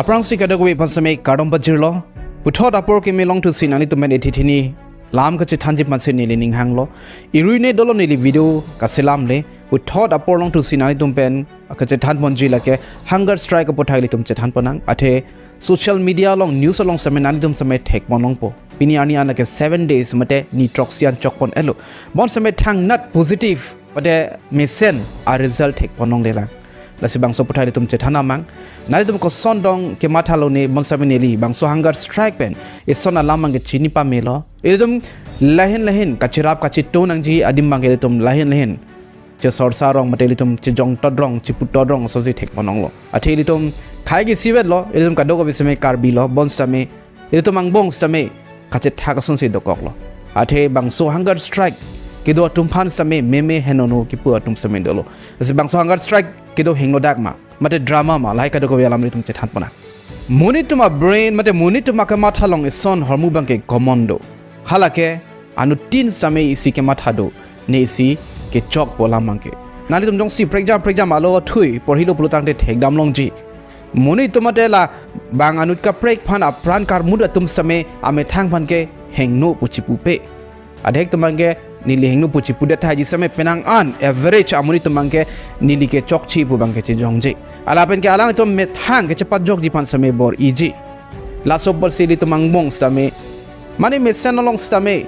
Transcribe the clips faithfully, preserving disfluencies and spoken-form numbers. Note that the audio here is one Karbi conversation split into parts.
Aphrangsi kadokave aphan seme kardom pajirlo. Puthot apor keme longthusi nanglitum pen ethithini lam kachethanji aphansi neli ninghanglo. Irui ne dolo neli video kaselamle. Puthot apor longthusi nanglitum pen kachethan ponji lake hunger strike aputhak ilitum chethan ponnang. Athe social media along, news along seme nanglitum seme thek pon longpo. Pini arni an lake seven days mate ni throksi an chok pon-etlo. Bonseme thangnat positive mate mesen a result thek pon longlelang. Lasi bangso aputhak ilitum chethan amang. Nanglitum koson dong kemathalo ne bonseme neli bangso hunger strike pen ison alam abangke chini pamelo. Ilitum lahin lahin kachirap kachitu nangji adim abangke ilitum lahin lahin chesor sarong mate ilitum chejong totrong, chipu totrong asonsi thek pon longlo. Athe ilitum khei ke isivet lo, ilitum kadokave seme Karbi lo, bonseme ilitum angbong sitame kachethak asonsi dokoklo. Athe bangso hunger strike kedo atum aphan sitame meme henono kipu atum sitame dolo. Lasi bangso hunger strike kedo hingno dak ma, mate drama ma, lahai kadokave alam ilitum chethan ponnang. Monit atum a-brain mate monit atum akematha along ison ahormu abangke common do. Halake anuttin sitame isi kematha do, ne isi kechokpo alam abangke. Nanglitum jongsi prekjam prekjam alo athui porhilo pulotangte thekdam longji. Monit atum mate labang anut kaprek aphan apran karmut atum sitame amethang aphan ke hingno pu chipupe. Adhek atum abangke neli hingno pu chipudet tahai ji sitame penang an average amonit atum abangke neli kechokche pu abangke chejongje. Lapen ke alanglitum methang kechepajokji aphan sitame bor-iji. Laso apotsi ilitum angbong sitame, mane mesen along sitame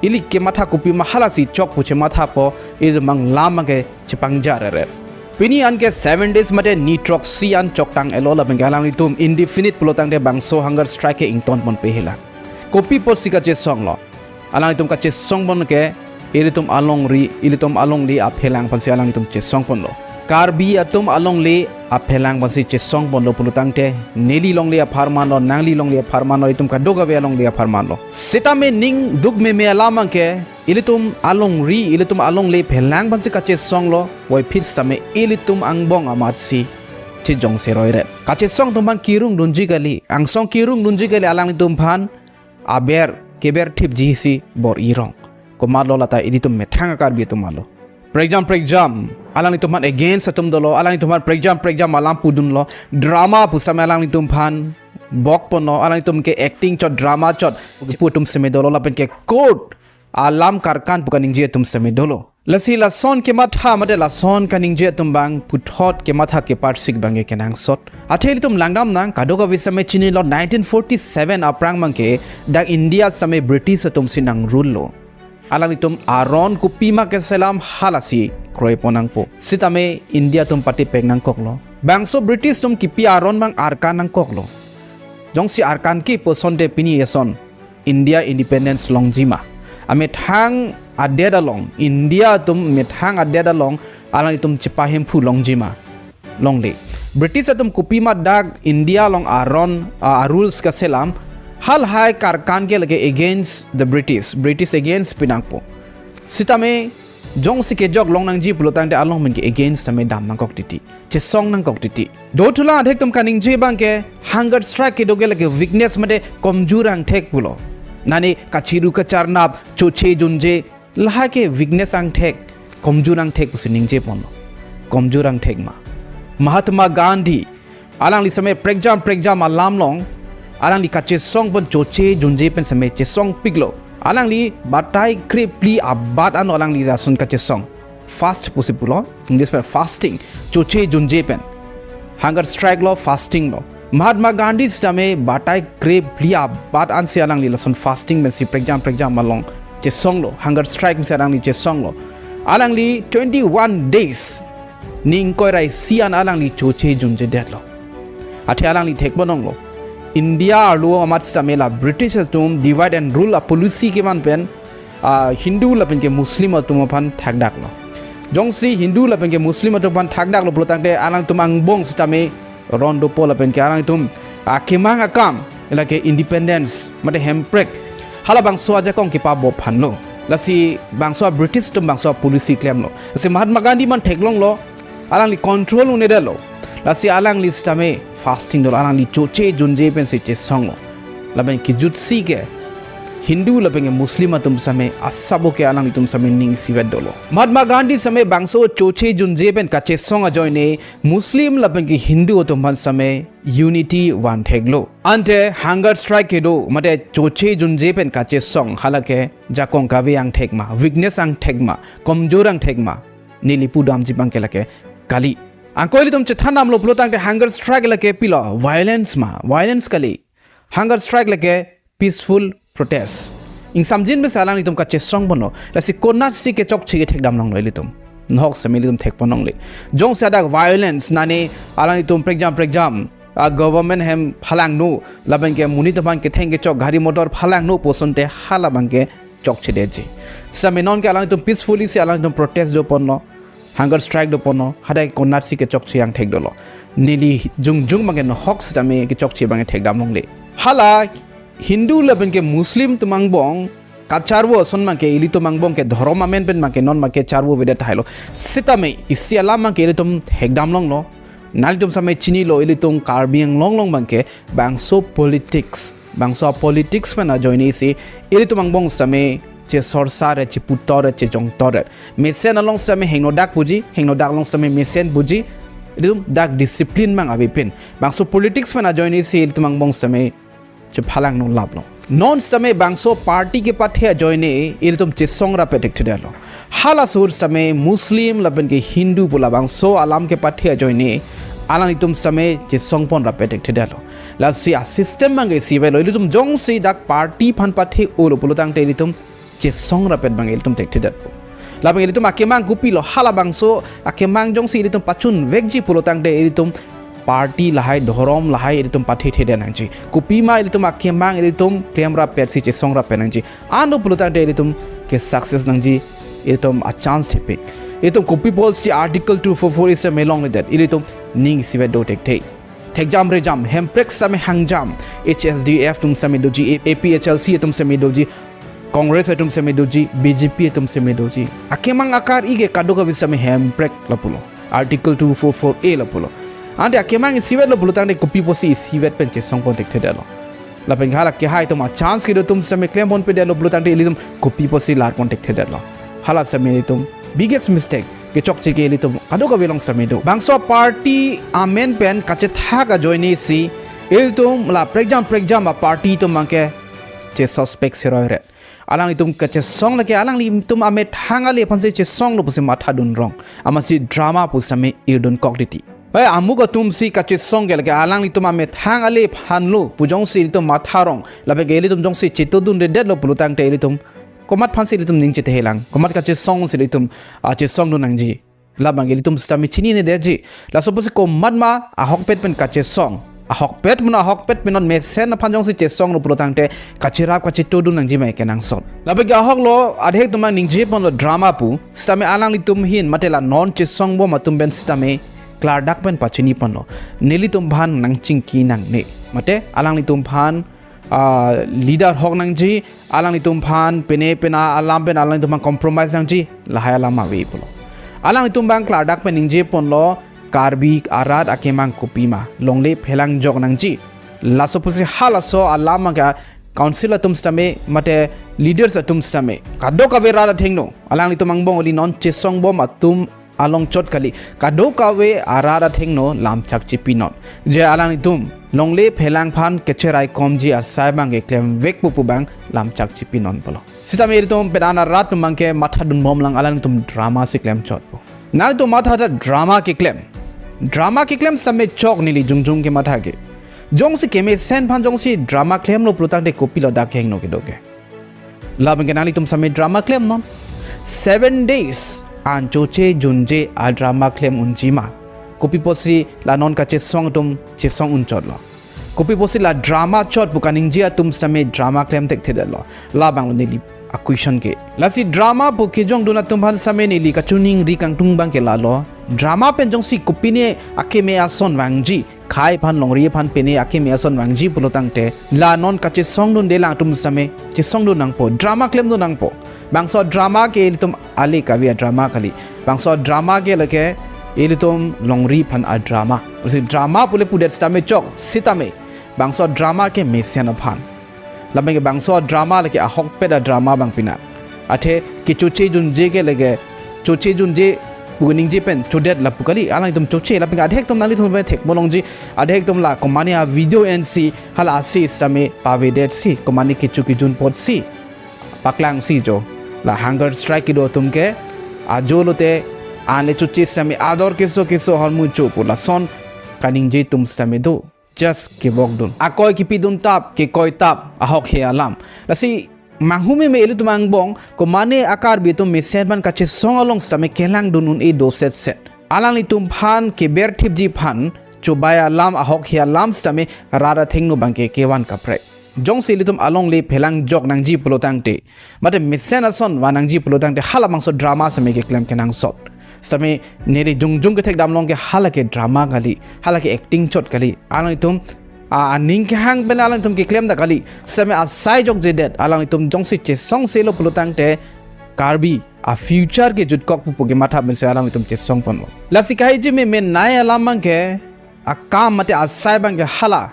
ili kematha kopima halasi chok pu chemathapo, ilitum abang lam abangke chepangjarere. Pini an ke seven days mate ni throksi an choktang-etlo lapen ke alanglitum indefinite pulotangte bangso hunger strike ke ington ponpe hela. Kopi apotsi kachesonglo? Alanglitum kachesong pon ke ilitum alongri, ilitum alongle aphelang aphansi alanglitum chesong ponlo. Karbi atum alongle aphelang aphansi chesong ponlo pulotangte, neli longle apharmanlo, nangli longle apharmanlo, itum kadokave alongle apharmanlo. Sitame ning duk meme alam abangke ilitum alongri, ilitum alongle aphelang aphansi kachesonglo, puvoiphit sitame ilitum angbong amatsi chejong seroi ret. Kachesong atum aphan kirung dunji kali, angsong kirung dunji kali alanglitum aphan, aber keber thipji si bor-i rong. Komatlo lata ilitum methang a-Karbi atum alo. Prekjam prekjam alanglitum aphan against atum dolo, alanglitum aphan prekjam prekjam alam pudunlo, drama pu sitame alanglitum aphan bok ponlo, alanglitum ke acting chot drama chot pu atum sitame dolo, lapen ke court alam karkan pu kaningje atum sitame dolo. Lasi lason kematha mate lason kaningje atum abang puthot kematha keparsik abangke kenangsot. Athe ilitum langdamnang, kadokave sitame chinilo nineteen forty-seven aphrang abangke dak India sitame British atumsi nang-rule lo. Alanglitum aron kopima keselam halasi kroi pon nangpo. Sitame India atum patipek nangkoklo. Bangso British atum kipi aron abang arkan nangkoklo. Jongsi arkan kipu asonte pini eson India independence longji ma? Amethang adet along, India atum methang adet along alanglitum chepahemphu longji ma? Longle. British atum kopima dak India along aron, a, a-rules kaselam, halahai karkan ke lake against the British, British against pinangpo. Sitame jongsi kejok long nangji pulotangte along pen ke against tame dam nangkok titi, chesong nangkok titi. Dothulang adhek atum kaningje abangke hunger strike kedo ke lake weakness mate komjur angthek pulo. Nane kachiru kacharnap, choche junje, lahai ke weakness angthek, komjur angthek pusi ningje ponlo. Komjur angthek ma? Mahatma Gandhi, alangli sitame prekjam prekjam alam along, alangli kachesong pen choche junje pen sitame chesongpiklo. Alangli batai krephli abat an alangli lason kachesong. Fast pusi pulo, English pen fasting. Choche junje pen. Hunger strike lo, fasting lo. Mahatma Gandhi sitame batai krephli abat ansi alangli lason fasting pensi prekjam prekjam along chesonglo. Hunger strike pensi alangli chesonglo. Alangli twenty-one days, ni ingkoi ra isi an alangli choche junjedetlo. Athe alangli thek pon longlo. India arlo amat sitame la British atum divide and rule a-policy kevan pen, ah, Hindu lapen ke Muslim atum aphan thakdaklo. Jongsi Hindu lapen ke Muslim atum aphan thakdaklo pulotangte alangtum angbong sitame ron dopo lapen ke alangtum, ah, kemang akam, lake independence mate hemprek, halabangso ajakong kepabo aphanlo. Lasi bangso a-British atum bangso a-policy klemlo. Lasi Mahatma Gandhi man theklonglo, alangli control un-edetlo. Lasi alangli sitame fasting dolo, alangli choche junje pensi chesonglo. Lapen kejutsi ke Hindu lapen ke Muslim atum sitame asabo ke alanglitum sitame ning isivet dolo. Mahatma Gandhi sitame bangso choche junje pen kachesong ajoine Muslim lapen ke Hindu atum aphan sitame unity vantheklo. Ante hunger strike kedo mate choche junje pen kachesong hala ke jakong kave angthek ma, weakness angthek ma, komjor angthek ma, neli pudamji abang ke lake kali. Anke ilitum chethan damlo pulo tangte hunger strike lake pilo, violence ma, violence kali. Hunger strike lake peaceful protest. Ingsamjin pensi alanglitum kachesong ponlo. Lasi konatsi kechokche kethek damlonglo ilitum? Nahok sitame ilitum thek ponlongle. Jongsi hadak violence nane alanglitum prekjam prekjam a government hem phalangno lapen ke monit aphan ketheng kechok gari motor phalangno pu asonte hala abang ke chokchedetji. Sitame non ke alanglitum peacefully si alanglitum protest do ponlo, hunger strike do ponlo, hadak konatsi kechokche angthek dolo? Neli jongjong abang ke nahok sitame kechokche abang ke thek damlongle. Hala Hindu lapen ke Muslim atum angbong kacharvo ason abang ke ilitum angbong ke dhorom amen pen abang ke non abang ke charvo avedet tahai lo. Sitame isi alam abang ke ilitum thek damlonglo. Nanglitum sitame chinilo, ilitum Karbi Anglong along abang ke bangso politics, bangso politics pen ajoine si ilitum angbong sitame chesorsaret, cheputoret, chejongtoret. Mesen along sitame hingno dak puji, hingno dak along sitame mesen puji. Ilitum dak discipline abang avepin. Bangso politics pen ajoine si ilitum angbong sitame chephalangno laplo. Non sitame bangso party kepathe ajoine ilitum chesong rapet thekthedetlo. Hala sur sitame Muslim lapen ke Hindu pu labangso alam kepathe ajoine alanglitum sitame chesong pon rapet thekthedetlo. Lasi a system abang ke isivet lo, ilitum jongsi dak party aphan pathe-olo pulo tangte ilitum chesong rapet abang ilitum thekthedetpo. Lapen ilitum akemang kopilo, hala bangso akemang jongsi ilitum pachunvekji pulo tangte ilitum party lahai, dhorom lahai ilitum pathethedetnangji. Kopima ilitum akemang ilitum klem rapetsi chesong rapetnangji. Ano pulo tangte ilitum ke success nangji, ilitum a chance thepik. Ilitum kopi apotsi Article two four four A sitame longledet, ilitum ning isivet do thekthe. Thekjam rejam, Hemprek sitame hangjam, H S D F atum sitame doji, A P H L C atum sitame doji, Congress atum sitame doji, B J P atum sitame doji. Akemang akar-i ke kadokave sitame Hemprek lapulo, Article two four four A lapulo. Ante akemang isivetlo pulo tangte kopi apotsi isivet pen chesong pon thekthedetlo? Lapen hala kehai atum a chance kedo atum sitame klem ponpedetlo pulo tangte ilitum kopi apotsi lar pon thekthedetlo? Hala sitame ilitum biggest mistake. Kechokche ke ilitum kadokave along sitame do. Bangso party amen pen kachethak ajoine si ilitum la prekjam prekjam a party atum abang ke che suspect seroi ret. Alanglitum kachesong lake alanglitum amethang ale aphansi chesonglo pusi mathadun rong. Amatsi drama pu sitame irdun kok titi. Hai amuk atumsi kachesong ke lake alanglitum amethang ale aphanlo pu jongsi ilitum matha rong, lapen ke ilitum jongsi chetodundedetlo pulo tangte ilitum komat aphansi ilitum ning chethelang, komat kachesong si ilitum, ah, chesongdun nangji? Labang ilitum sitame chininedetji. Laso pusi komat ma ahokpet pen kachesong, ahokpet pen, ahokpet pen non mesen aphan jongsi chesonglo pulo tangte kacherap kachetodun nangji ma kenangsot? Lapen ke ahoklo, adhek atum abang ningje ponlo drama pu, sitame alanglitum ahin mate la non chesongbom atum pen sitame klardak pen pachini ponlo. Nelitum aphan nangchingki nangne, mate alanglitum aphan, ah, leader ahok nangji, alanglitum aphan pine pina alam pen alanglitum aphan compromise nangji, lahai alam ave pulo. Alanglitum abang klardak pen ningje ponlo, Karbi arat akemang kopima, longle phelang jok nangji. Laso pusi halaso alam abang ke council atum sitame mate leaders atum sitame kadokave rat athengno, alanglitum angbong ili non chesongbom atum along chot kali, kadokave arat athengno lamchak chipinon. Je alanglitum longle phelang aphan kecherai komji asai abang ke klemvekpo pu abang lamchak chipinon pulo. Sitame ilitum pen-an arat atum abang ke mathadunbomlang, alanglitum drama si klemchotpo. Nangtum matha ta drama keklem. Drama keklem sitame chok, neli jongjong kematha ke. Jongsi kemesen aphan jongsi drama klemlo pulo tangte kopilo dak kehingno kedo ke? Lapen ke nanglitum sitame drama klemnon. Seven days an choche junje a drama klem unji ma? Kopi apotsi la non kachesong atum chesong unchotlo? Kopi apotsi la drama chot pu kaningje atum sitame drama klem thekthedetlo? Labanglo neli a-question ke. Lasi drama pu kejongdun atum aphan sitame neli kachiningri kangtung abang ke lalo, drama pen jongsi kopine akeme ason vangji, khei aphan longri aphan pine akeme ason vangji pulo tangte, la non kachesongdundelang atum sitame chesongdun nangpo, drama klemdun nangpo. Bangso drama ke ilitum ale kave a-drama kali. Bangso drama ke lake ilitum longri aphan a-drama. Lasi drama pule pudet sitame chok, sitame bangso drama ke mesen aphan. Lapen ke bangso drama lake ahokpet a drama abang pina. Athe kechoche junje ke lake, choche junje pu ningje pen chodet lapu kali, alanglitum choche, lapen ke adhek atum nanglitum pen thekpo longji, adhek atum la komane a video ensi hala ase sitame pavedetsi, komane kecho kejun apotsi paklangsi jo. La hunger strike kedo atum ke ajo lote, ane choche sitame ador keso keso ahormu cho pu lason kaningje atum sitame do. Just kebokdun. Akoi kipidun tap, kekoi tap, ahok he alam. Lasi manghu meme ilitum angbong, komane a Karbi atum mesen aphan kachesong along sitame kelangdun un-e do setset. Alanglitum aphan keber thipji aphan, chobai alam, ahok he alam sitame rat athengno abang ke kevan kaprek. Jongsi ilitum alongle phelang jok nangji pulo tangte, mate mesen ason van nangji pulo tangte, halabangso drama sitame keklem kenangsot. Sitame neli jongjong kethekdam along ke hala ke drama kali, hala ke acting chot kali. Alanglitum a, aning kehang pen alanglitum keklem ta kali. Sitame asai jokjedet, alanglitum jongsi chesong selo pulo tangte, Karbi a future ke jutkok pupu kematha pensi alanglitum chesong ponlo. Lasi kahiji meme nai alam abang ke, akam mate asai abang ke hala.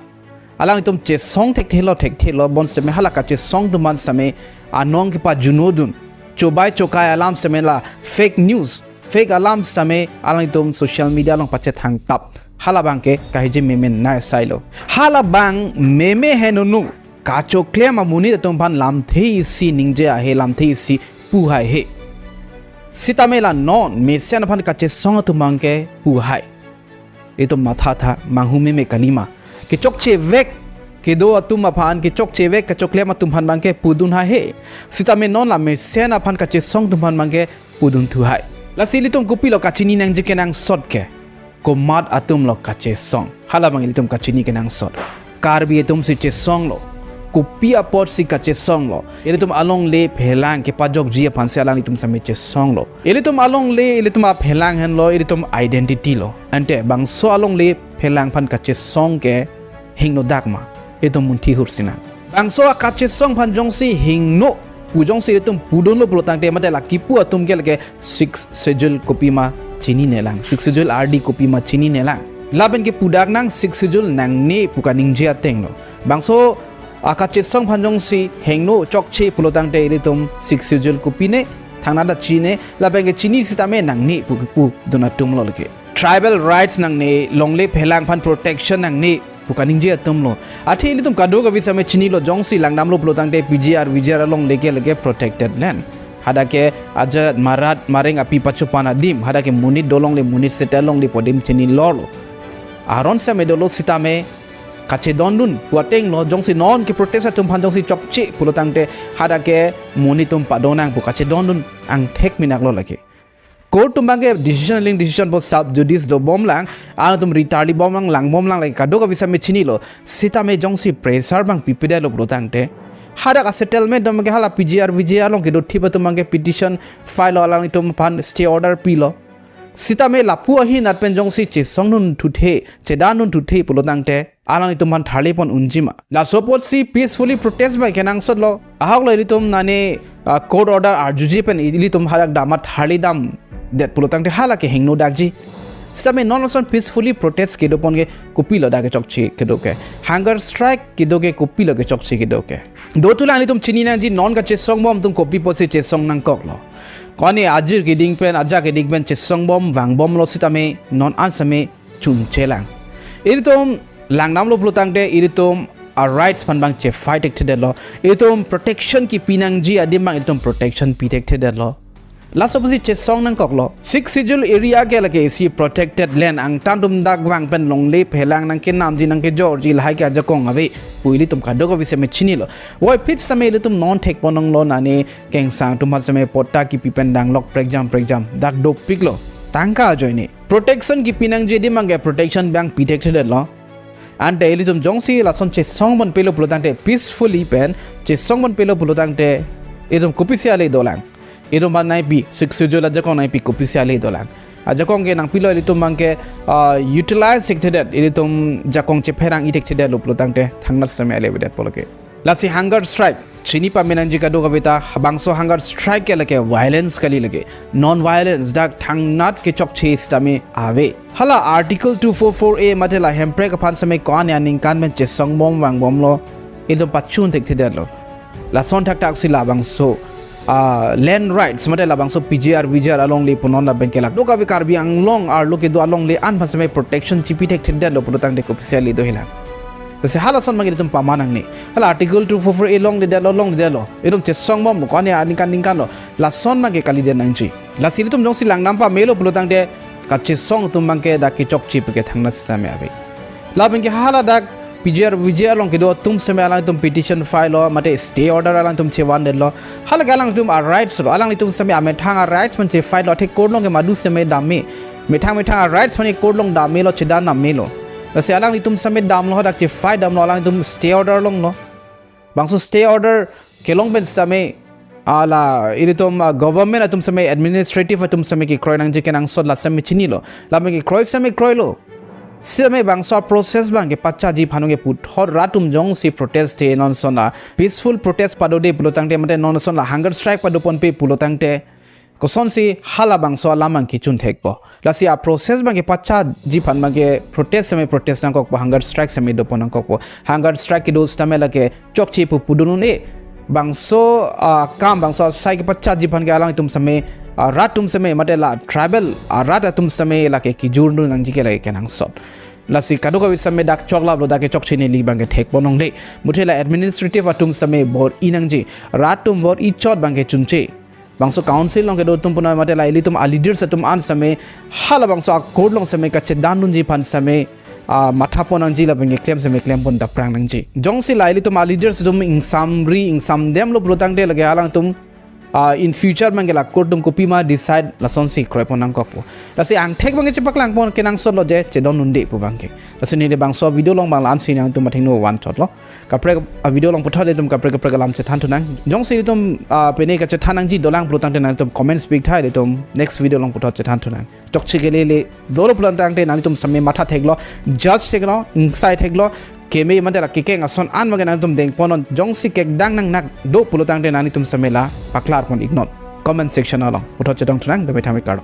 Alanglitum chesong thekthelo thekthelo, bonsitame hala kachesong atum aphan sitame anong kepajunodun. Chobai chokai alam sitame la fake news, fake alam sitame alanglitum social media along pachethang tap. Hala abang ke kahiji meme nai asailo. Hala abang meme henonu kachoklem amonit atum aphan lamthe isi ningje ahe, lamthe isi pu haihe. Sitame la non mesen aphan kachesong atum abang ke pu hai. Itum mathatha, manghu meme kalima. Kechokche vek kedo atum aphan, kechokche vek kachoklem atum aphan abang ke pudun haihe. Sitame non la mesen aphan kachesong atum aphan abang ke pudun thu hai. Lasi ilitum kopilo kachini nangji kenangsot ke, komat atumlo kachesong. Hala abang ilitum kachini kenangsot. Karbi atumsi chesonglo. Kopi apotsi kachesonglo? Ilitum alongle phelang kepajokji aphansi alanglitum sitame chesonglo. Ilitum alongle, ilitum aphelang henlo, ilitum identity lo. Ante bangso alongle phelang aphan kachesong ke hingno dak ma? Itum munthi hursi nang. Bangso akachesong aphan jongsi hingno pu jongsi ilitum pudunlo pulo tangte, mate la kipu atum ke lake Sixth Schedule kopima chininelang, Sixth Schedule ardi kopima chininelang. Lapen ke pudak nang Sixth Schedule nangne pu kaningje atenglo. Bangso akachesong aphan jongsi hingno chokche pulo tangte, ilitum Sixth Schedule kopine thangnat ta chine, lapen ke chini sitame nangne pu kipudun atumlo lake. Tribal rights nangne, longle phelang aphan protection nangne pu kaningje atumlo. Athe ilitum kadokave sitame chinilo, jongsi langdamlo pulo tangte P G R, V G R alongle ke lake protected land. Hadak ke ajat marat mareng api pachopan adim, hadak ke monit dolongle, monit settle longle pu adim chinilorlo. Aron sitame dolo sitame kachedondun pu atenglo, jongsi non keprotest atum aphan jongsi chokche pulo tangte, hadak ke monit atum padonang pu kachedondun angthek minaklo lake. Court atum abang ke decision ling decision po sub judice dobomlang, alanglitum ritarli bomlang, langbomlang lake kadokave sitame chinilo. Sitame jongsi pressure abang pipedetlo pulo tangte, hadak a settlement atum abang ke hala P G R, V G R along kedo thip atum abang ke petition file lo, alanglitum aphan stay order pilo. Sitame lapu ahinat pen jongsi chesongdun thuthe, chedandun thuthe pulo tangte, alanglitum aphan tharli pon unji ma? Laso apotsi peacefully protest abang kenangsotlo. Ahoklo ilitum nane, ah, court order arjuji pen ilitum hadak dam atharli damdet pulo tangte hala ke hingno dakji. Sitame non lason peacefully protest kedo pon ke kopilo dak kechokche kedo ke? Hunger strike kedo ke kopilo kechokche kedo ke? Dothulang, ilitum chini nangji non kachesong bom atum kopi apotsi chesong nangkoklo. Kone ajir keding pen, ajak keding pen chesong bom, vangbomlo sitame non an sitame chunchelang. Ilitum langdamlo pulo tangte ilitum a rights aphan abang che fight thekthedetlo. Ilitum protection kipi nangji adim abang ilitum protection pi thekthedetlo. Laso apotsi chesong nangkoklo. Sixth Schedule area ke lake isi protected land, angtan atum dak vang pen longle phelang nangkenamji nangkejorji lahai ke ajakong ave pu ilitum kadokave sitame chinilo. Voiphit sitame ilitum non thek pon longlo, nane kengsang atum aphan sitame patta kipi pen danglok prekjam prekjam dak dopiklo. Tangka ajoine. Protection kipi nangji adim abang ke protection abang pi thekthedetlo. Ante ilitum jongsi lason chesong ponpelo pulo tangte peacefully pen, chesong ponpelo pulo tangte, itum kopisi ale dolang? Itum aphan nangpi, Sixth Schedule ajakong nangpi kopisi ale dolang? Ajakong ke nangpilo, ilitum abang ke, ah, utilize thekthedet, ilitum jakong chepherang-i thekthedetlo pulo tangte thangnat sitame ale avedet pulo ke. Lasi hunger strike chini pame nangji kadokaveta, bangso hunger strike ke lake violence kali lake, non violence dak thangnat kechokche sitame ave. Hala Article two four four A mate la hemprek aphan sitame ko-an aningkan pen chesong bom vangbomlo? ilitum pachun thekthedetlo. Lason thakthak si labangso, ah, land rights mate labangso P G R V G R alongle punon labang ke la, kadokave Karbi Anglong arlo kedo alongle an aphan setame protection chipi thekthedetlo pulo tangte kopi sali do hilang. Lasi halason abang ilitum paman nangne. Hala Article two four four A longledetlo, longledetlo. Ilitum chesong bom ko ani aningkan ningkan lo. Lason abang ke kalidet nangji. Lasi ilitum jongsi langdam pamelo pulo tangte kachesong atum abang ke dak kechokche pu ke thangnat setame ave. Labang ke hala dak P G R V G R along kedo atum setame alangtum petition file lo, mate stay order alangtum chevandetlo. Hala ke alangtum a rights lo, alanglitum setame amethang a rights aphan che file lo, athe court along ke madu setame dam me. Methang methang a rights aphan court along dam melo, chedan dam melo. Lasi alanglitum setame damlo, dak che file damlo, alangtum stay order longlo. Bangso stay order kelong pen setame, hala ilitum, ah, government atum setame, administrative atum setame kekroi nangji kenangsot la setame chinilo. Labang kekroi setame kroilo. Setame bangso process abang kepachaji aphan ke puthot rat atum jongsi protest the non ason la peaceful protest padode pulo tangte mate non ason la hunger strike padoponpe pulo tangte kosonsi halabangso alam abang kechun thekpo. Lasi a process abang kepachaji aphan abang ke protest setame protest nangkokpo, hunger strike setame dopon nangkokpo. Hunger strike kedo setame lake chokche pu pudun un-e. Bangso, ah, kam bangso asai kepachaji aphan ke alangtum setame, ah, rat atum setame mate la tribal, ah, rat atum setame lake kejurdun nangji ke lake kenangsot. Lasi kadokave setame dak choklaplo, dak kechokche neli abang ke thekpon longle. Muthe la administrative atum setame bor-i nangji. Rat atum bor-i chot abang ke chunche. Bangso council along kedo atum punon mate la ilitum a leaders atum an setame halabangso a court along setame kachedandunji aphan setame, ah, mathapon nangji, labang ke klem setame klempon daprang nangji. Jongsi la ilitum a leaders atum ingsamri ingsamdemlo pulo tangte lake alangtum, ah, in future abang ke la court atum kopima decide lasonsi kroipon nangkokpo. Lasi angthek abang ke chepaklangpon kenangsotlo je chedondunde pu abang ke. Lasi neli bangso video along abang la-ansi nangtum athengno vanchotlo. Kaprek a video along puthot ilitum kaprek kaprek alam chethan thunang. Jongsi ilitum, ah, pine kachethan nangji dolang pulo tangte nangtum comments piktha, ilitum next video along puthot chethan thunang. Chokche kelele dolo pulo tangte nangtum setame matha theklo, judge theklo, ingsai theklo, keme mate la kekeng ason an abang ke nangtum dengponnon, jongsi kekdang nangnak do pulo tangte nangtum setame la paklarpon iknon comment section along. Puthot chetong thunang, dame thame kardom.